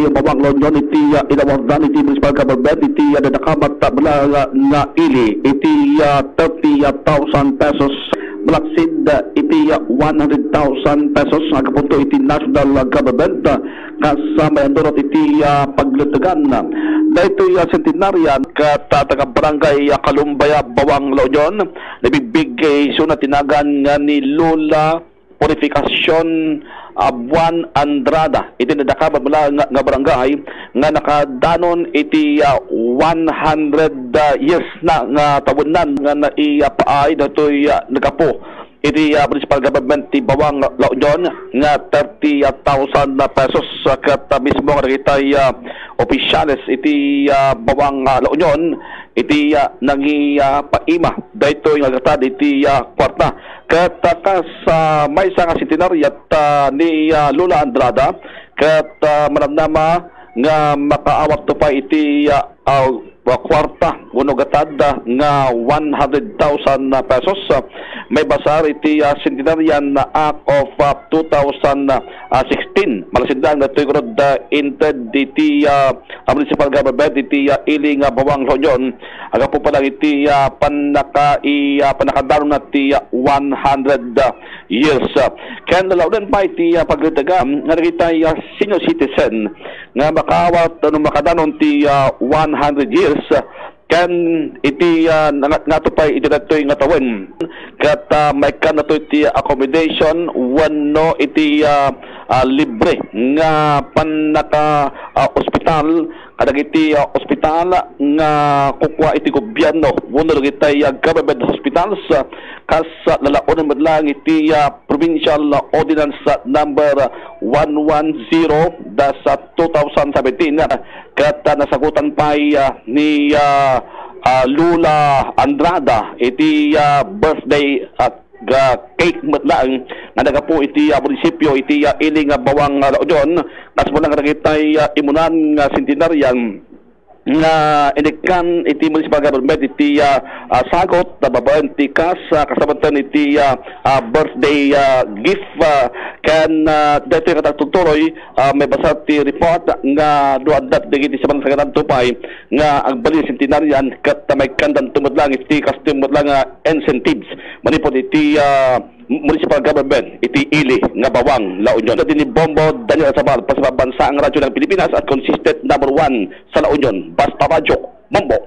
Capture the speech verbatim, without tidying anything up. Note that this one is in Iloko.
Bawang La Union iti, ah, inawardan iti municipal government iti, ah, nadakamat, ah, bala nga, nga ili iti, ah, thirty thousand pesos. Malaksid, ah, iti, ah, one hundred thousand pesos nga agapunto iti national, ah, government, ah, kas, ah, mayannurot iti, ah, pagletegan daytoy, ah, centenarian ket, ah, taga-barangay, ah, Kalumbaya, Bawang La Union. Nabigbig isuna ti nagan nga ni Lola Purificacion, ah, Buan Andrada. Iti nadakamat nga, nga barangay nga nakadanon iti, ah, one hundred, ah, years na nga tawennan nga naipaay datoy, ah, nagapu iti, ah, municipal government ti Bawang La Union nga thirty thousand pesos, ah, ket, ah, mismo nga dagiti, ah, opisyales iti, ah, Bawang, ah, La Union iti, ah, nangi, ah, paima daytoy nga gatad iti, ah, kuarta. Ket, ah, kas, ah, maysa nga centenariat, ah, ni, ah, Lola Andrada, ket, ah, manamnama nga makaawatto pay iti, ah, ah, kuarta wenno gatad, ah, nga one hundred thousand pesos, ah, maibasar iti, ah, Centenarian Act of, ah, two thousand sixteen. Malaksid laeng daytoy ngarud, ah, inted iti, ah, ah, municipal government iti, ah, ili nga Bawang La Union. Agapu pa lang iti, ah, pannaka-, i-, ah, pannakadanonna ti, ah, one hundred, ah, years. Ah, ken nalaoden pay iti, ah, pagletegan nga dagiti, ah, senior citizen nga makaawat no makadanon ti, ah, one hundred years, ah, ken iti, ah, nga-, ngato pay iti daytoy nga tawen. Ket, ah, maikkan daytoy ti accommodation wenno iti, ah, ah, libre nga pannaka, ah, ospital kadagiti, ah, ospital nga kukua iti gobyerno wenno dagiti, ah, government hospitals, ah, kas, ah, lalaoden met laeng iti, ah, Provincial Ordinance Number one one zero dash two thousand seventeen, ket, ah, nasagutan pay, ah, ni, ah, ah, Lola Andrada iti, ah, birthday, ah, ga-, cake met laeng nga nagapu iti, ah, munisipio iti, ah, ili nga Bawang, ah, La Union, kas met laeng kadagiti, ah, imunan nga centenarian nga inikkan iti municipal government iti, ah, ah, sagut, ta babaen ti kas, ah, kasabaten iti, ah, ah, birthday, ah, gift, ah, ken, ah, daytoy nga agtutuloy, ah, maibasar ti report nga no adda dagiti simansagananto pay nga agbalin centenarian ket maikkandanto met laeng iti kastoy met laeng nga incentives manipud iti, ah, municipal government iti ili nga Bawang, La Union. Iti ni Bombo Daniel Sabal, Pasibabansa ang Radyo ng Pilipinas at consistent number one sa La Union. Basta Radyo, Bombo!